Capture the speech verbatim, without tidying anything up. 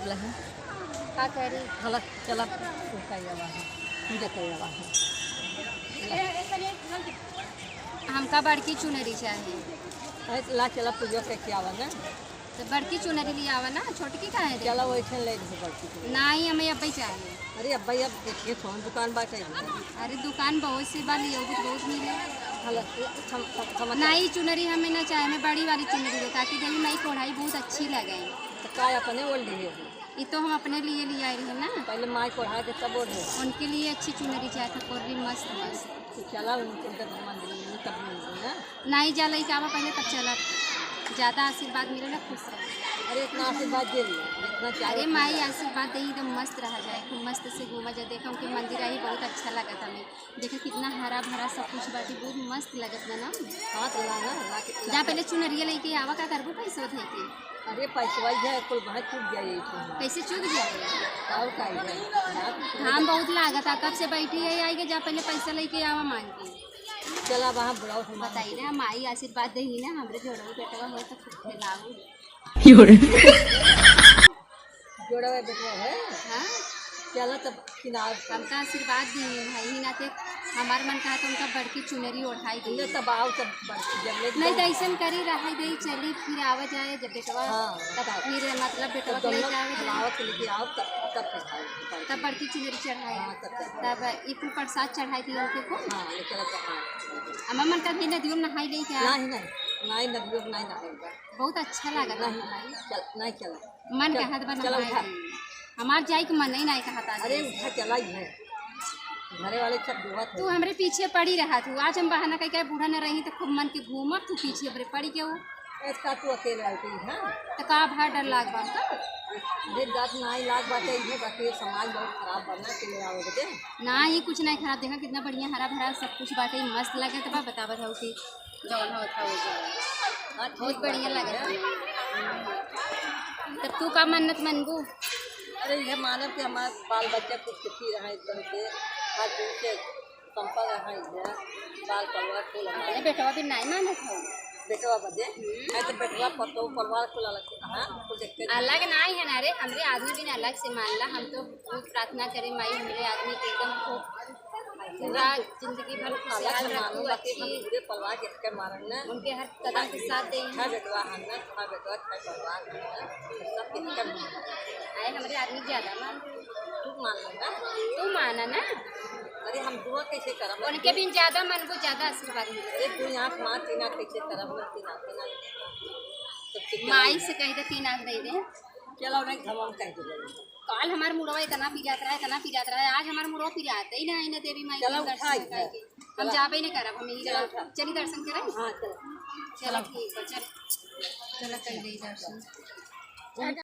का करी? चला, चला, पूजा करे आवा है, पूजा करे आवा है। हमका बड़की चुनरी चाहिए। अरे, ला, चला, पूजा करके आवा ना। तो बड़की चुनरी ले आवा ना, छोटकी काहे दे? चला, वही ठन ले दे बड़की चुनरी। नहीं, हमें अब्बे चाहिए। अरे, अब्बे अब देखिए, कौन दुकान बाटे? अरे, दुकान बहुत सी बा, लियो भी बहुत मिले। हला, हम, हम, हम नहीं, चुनरी हमें ना चाहिए, हमें बड़ी वाली चुनरी दे, ताकि देवी माई के ओढ़ाई बहुत अच्छी लगे। तो का अपने ओढ़ लिए? ये तो हम अपने लिए ले आए रहे ना। पहले माई को ओढ़ा के तब ओढ़े। उनके लिए अच्छी चुनरी चाहिए था, कोर्री मस्त मस्त। तो चला उनके उधर मंदिर में तब मिलेंगे ना। नहीं जा लइके आवा पहले, तब चला। ज्यादा आशीर्वाद मिले ना, खुश रहे। अरे इतना आशीर्वाद दे लिया, इतना चाहिए अरे था। माई आशीर्वाद दे, एकदम मस्त रहा जाए, खूब मस्त से घूमा जाए। देखा उनके मंदिर आई, बहुत अच्छा लगा था हमें। देखा कितना हरा भरा सब कुछ बाटे, बहुत मस्त लगत बा ना। हाँ, तो ला ना, ला के जा पहले चुनरिया लेके आवा, का करबो पैसा धइ के? अरे पैसवा है, कुल बाहर टूट जाए ये तो। कैसे चूक जाए? और का है? घाम बहुत लागत है, कब से बैठी है, आई के जा पहले पैसा लेके आवा मांग के। चला वहाँ बुलाओ सामान। बताई ना, माई आशीर्वाद दे ही ना, हमरे जोड़ो बेटवा हो तो खूब खिलाऊ। जोड़वा बेटवा है? हाँ। चला तब किनार पर। हमका आशीर्वाद दी भाई, ही नाते हमार मन कहा तो उनका बड़की चुनरी ओढ़ाई दी। ले तब आओ तब बड़की जब ले नहीं तो ऐसन करी रहे दे, चली फिर आवा जाए जब बेटवा, हाँ, तब तब। फिर मतलब बेटवा तब के लेके दोनों आवे जाए। लावा के लेके आओ तब, तब फिर आओ। तब बड़की चुनरी चढ़ाई। हाँ, तब तब। तब ई कुल प्रसाद चढ़ाई दी उनके को। हाँ, ये चला चढ़ाई। हमार मन का भी नदियों में नहाई ले क्या? नहीं, नहीं, नहीं, नदियों में नहीं नहाई। बहुत अच्छा लगा था नहीं, हमारी। चल, नहीं चला। मन चल, कहत बा चला नहाए उठा। के। हमार जाए के मन ही नहीं कहत आज। अरे उठा, चला ही है। घरे वाले सब दुआ तू थे। हमरे पीछे पड़ी रहा तू। आज हम बहाना कह के बूढ़ा न रही तो खूब मन के घूमब तू पीछे हमरे पड़ी के हो। ऐसा तू अकेले आई थी, हाँ? तो का भार डर लाग बा तो? देख जात ना आई लाग बाटे, इहे बाकी समाज बहुत खराब बना के ले आओ बदे। ना, ये कुछ नहीं खराब। देखा कितना बढ़िया हरा भरा सब कुछ बाटे, मस्त लगत बा। बतावत हूँ कि जौन होत ह, हो जाए। हाँ, बहुत ठीक बढ़िया बात है। लगत है। तब तू का मन्नत मनबू? अरे, ये मानव के हमार बाल बच्चा कुछ सुखी रहे, एकदम से हर दिन से संपन्न रहे, ये बाल परिवार कुल हमारे। अरे, बेटवा भी नहीं मानत हो। बेटवा बदे? हम्म। नहीं तो बेटवा पतो परिवार कुल अलग से कहाँ? कुछ देखते नहीं। अलग नहीं है ना रे, हमरे आदमी भी ना अलग से मान ला। हम तो बहुत प्रार्थना करे, माई हमरे आदमी के एकदम खूब पूरा जिंदगी भर खुशहाल रखू, अच्छी। पूरे परिवार के मारन ना। उनके हर कदम के साथ दे। हाँ बेटवा, हम ना, हाँ बेटवा, हाँ परिवार, हम ना, सब के कम। आए हमरे आदमी ज्यादा मान। तू मान लो ना। तू माना ना। अरे हम दुआ कैसे करब? उनके भी ज्यादा मानबो, ज्यादा आशीर्वाद मिले। अरे दो आँख माँ, तीन आँख कैसे करब ना, तीन आँख ना। माई से कह दे, तीन आँख दे दे। चलो नहीं, हम कह दे। काल हमार मुड़वा इतना पिरात रहा, इतना पिरात रहा, आज हमार मुड़वा पिरात ही ना, इन्हें देवी माई के चलो, दर्शन उठा, करा के। हम चलो। जाबे नहीं करब, हम यही चलो, रहा। उठा। चली दर्शन करें? हाँ, चलो। चलो, ठीक बा, चल। चलो, कर ले दर्शन।